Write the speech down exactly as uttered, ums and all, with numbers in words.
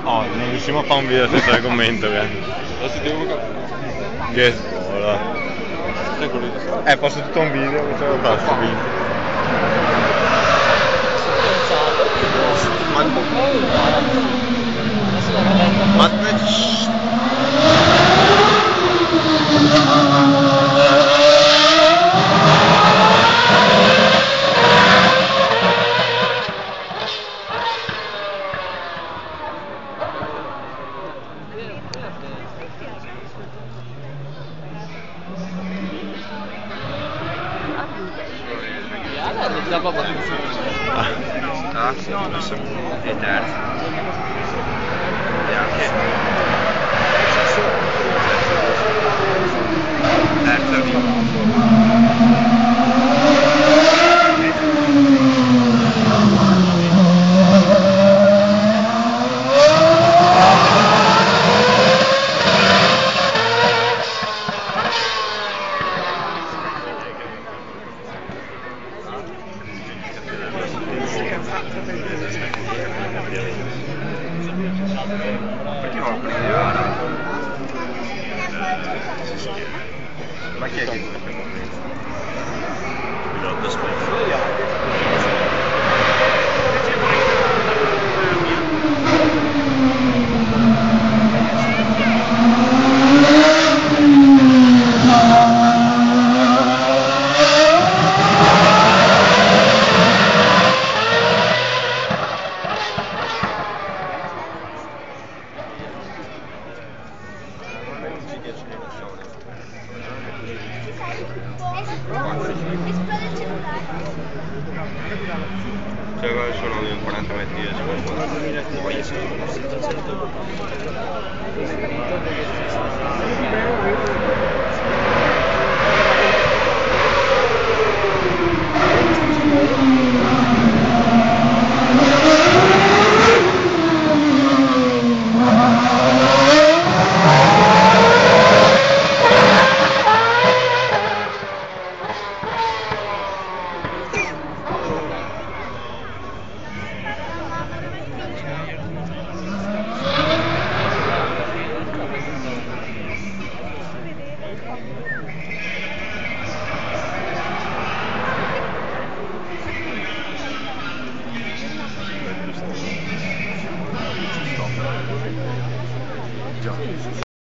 Oh, no riusimo a far un video senza el comento, eh. Adeso devo cap-, che scuola. Stai con lui. Eh, poso tuto un video, che ce lo faso, quindi. Ah, e terzo. E anche terzo. Perché no? Ma chi è che... Cioè, qua sono in quaranta metri di sotto.